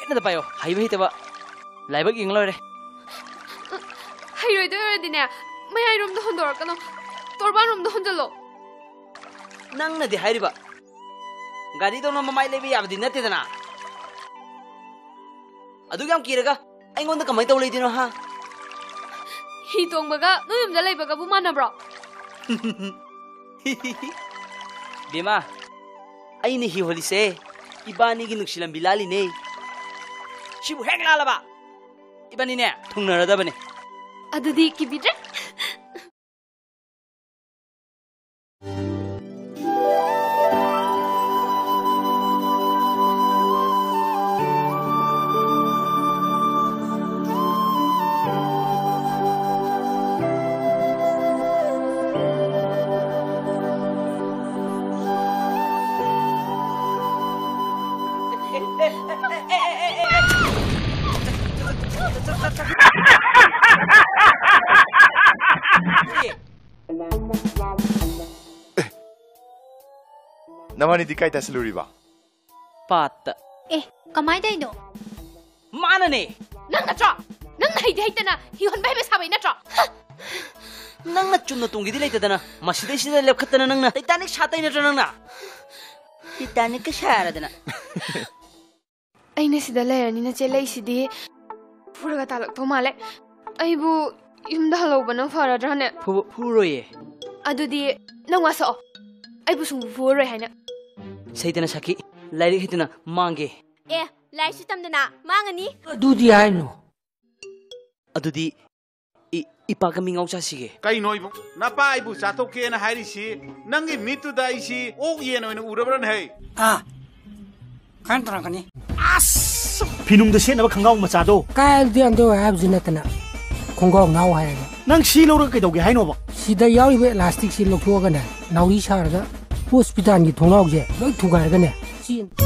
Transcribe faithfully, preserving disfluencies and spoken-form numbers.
ꯐꯖꯅ ꯄꯥꯏꯌꯣ, ꯍꯩꯕ ꯍꯩꯇꯕ ꯂꯥꯏꯕꯛ ꯌꯦꯡ ꯂꯣꯏꯔꯦ꯫ ꯍꯩꯔꯣꯏꯗꯣꯏ ꯑꯣꯏꯔꯗꯤꯅꯦ, ꯃꯌꯥꯏꯔꯣꯝꯗ ꯍꯣꯟꯗꯣꯔꯛꯀꯅꯣ, ꯇꯣꯔꯕꯥꯟꯔꯣꯝꯗ ꯍꯣꯟꯖꯜꯂꯣ꯫ ꯅꯪꯅꯗꯤ ꯍꯥꯏꯔꯤꯕ, ꯒꯥꯔꯤꯗꯧꯅ ꯃꯃꯥꯏ ꯂꯩꯕ ꯌꯥꯕꯗꯤ ꯅꯠꯇꯦꯗꯅ꯫ ꯑꯗꯨꯛ ꯌꯥꯝ ꯀꯤꯔꯒ ꯑꯩꯉꯣꯟꯗ ꯀꯃꯥꯏꯅ ꯇꯧ ꯂꯩꯗꯣꯏꯅꯣ, ꯍꯥ? ꯍꯤ ꯇꯣꯡꯕꯒ ꯅꯣꯏ ꯌꯨꯝꯗ ꯂꯩꯕꯒꯕꯨ ꯃꯥꯟꯅꯕ꯭ꯔꯣ? ꯕꯦꯃꯥ, ꯑꯩꯅ ꯍꯤ ꯍꯣꯜꯂꯤꯁꯦ ꯏꯕꯥꯅꯤꯒꯤ ꯅꯨꯡꯁꯤ ꯂꯝꯕꯤ ꯂꯥꯜꯂꯤꯅꯦ꯫ ꯁꯤꯕꯨ ꯍꯦꯛ ꯂꯥꯜꯂꯕ, ꯏꯕꯥꯅꯤꯅꯦ ꯊꯨꯡꯅꯔꯗꯕꯅꯦ꯫ ꯑꯗꯨꯗꯤ ꯀꯤꯕꯤꯗ꯭ꯔꯦ꯫ ꯅꯕꯥꯅꯤꯗꯤ ꯀꯥꯏ ꯇꯥꯁꯜꯂꯨꯔꯤꯕ? ꯄꯥꯠꯇ꯫ ꯑꯦ, ꯀꯃꯥꯏ ꯇꯧꯔꯤꯅꯣ? ꯃꯥꯅꯅꯦ꯫ ꯅꯪ ꯅꯠꯇ꯭ꯔꯣ? ꯅꯪꯅ ꯍꯩꯗꯤ ꯍꯩꯇꯅ ꯍꯤ ꯍꯣꯟꯕ ꯍꯩꯕ ꯁꯥꯕꯩ ꯅꯠꯇ꯭ꯔꯣ? ꯍ! ꯅꯪꯅ ꯆꯨꯝꯅ ꯇꯣꯡꯒꯦꯗꯤ ꯂꯩꯇꯗꯅ ꯃꯁꯤꯗꯩꯁꯤꯗ ꯂꯦꯞꯈꯠꯇꯅ ꯅꯪꯅ Titanic ꯁꯥꯇꯩ ꯅꯠꯇ꯭ꯔꯣ ꯅꯪꯅ? Titanicꯀ ꯁꯥꯔꯗꯅ꯫ ꯑꯩꯅ ꯁꯤꯗ ꯂꯩꯔꯅꯤꯅ ꯆꯦꯜꯂꯛꯏꯁꯤꯗꯤ ꯐꯨꯔꯒ ꯇꯥꯜꯂꯛꯇꯧ ꯃꯥꯜꯂꯦ꯫ ꯑꯩꯕꯨ ꯌꯨꯝꯗ ꯍꯜꯍꯧꯕꯅ ꯐꯔꯗ꯭ꯔꯥꯅꯦ? ꯐꯨꯕ-, ꯐꯨꯔꯣꯏꯌꯦ꯫ ꯑꯗꯨꯗꯤ ꯅꯪ ꯋꯥꯁꯛꯑꯣ꯫ ꯑꯩꯕꯨ ꯁꯨꯡꯐꯨ ꯐꯨꯔꯔꯣꯏ ꯍꯥꯏꯅ꯫ ꯁꯩꯇꯅ ꯁꯥꯈꯤ, ꯂꯥꯏꯔꯤꯛ ꯍꯩꯇꯅ ꯃꯥꯡꯒꯦ꯫ ꯑꯦ, ꯂꯥꯏꯔꯤꯛꯁꯨ ꯇꯝꯗꯅ ꯃꯥꯡꯉꯅꯤ꯫ ꯑꯗꯨꯗꯤ ꯍꯥꯏꯅꯨ꯫ ꯑꯗꯨꯗꯤ ꯏ-, ꯏꯄꯥꯛꯀ ꯃꯤꯉꯥꯎ ꯆꯥꯁꯤꯒꯦ꯫ ꯀꯩꯅꯣ ꯏꯕꯨꯡ? ꯅꯄꯥ ꯑꯩꯕꯨ ꯆꯥꯊꯣꯛꯀꯦꯅ ꯍꯥꯏꯔꯤꯁꯤ? ꯅꯪꯒꯤ ꯃꯤꯠꯇꯨꯗ ꯑꯩꯁꯤ ꯑꯣꯛ ꯌꯦꯟ ꯑꯣꯏꯅ ꯎꯔꯕ꯭ꯔꯅꯦ ꯍꯩ? ꯑꯥ, ꯈꯔ ꯇꯧꯔꯛꯀꯅꯤ꯫ ꯑꯁ! ꯐꯤꯅꯨꯡꯗ ꯁꯦꯠꯅꯕ ꯈꯪꯒꯥꯎ ꯃꯆꯥꯗꯣ꯫ ꯀꯥꯏꯗꯤ ꯑꯟꯗꯔ ꯍꯥꯏꯕꯁꯨ ꯅꯠꯇꯅ ꯈꯣꯡꯒ꯭ꯔꯥꯎ ꯅꯥꯎ ꯍꯥꯏꯔꯒ꯫ ꯅꯪ ꯁꯤ ꯂꯧꯔꯒ ꯀꯩꯗꯧꯒꯦ ꯍꯥꯏꯅꯣꯕ? ꯁꯤꯗ ꯌꯥꯎꯔꯤꯕ ꯏꯂꯥꯁꯇꯤꯛꯁꯤ ꯂꯧꯊꯣꯛꯑꯒꯅꯦ, ꯅꯥꯎꯔꯤ ꯁꯥꯔꯒ ꯍꯣꯁꯄꯤꯇꯥꯜꯒꯤ ꯊꯣꯡꯅꯥꯎꯁꯦ ꯂꯣꯏ ꯊꯨꯒꯥꯏꯔꯒꯅꯦ, ꯆꯦꯟ-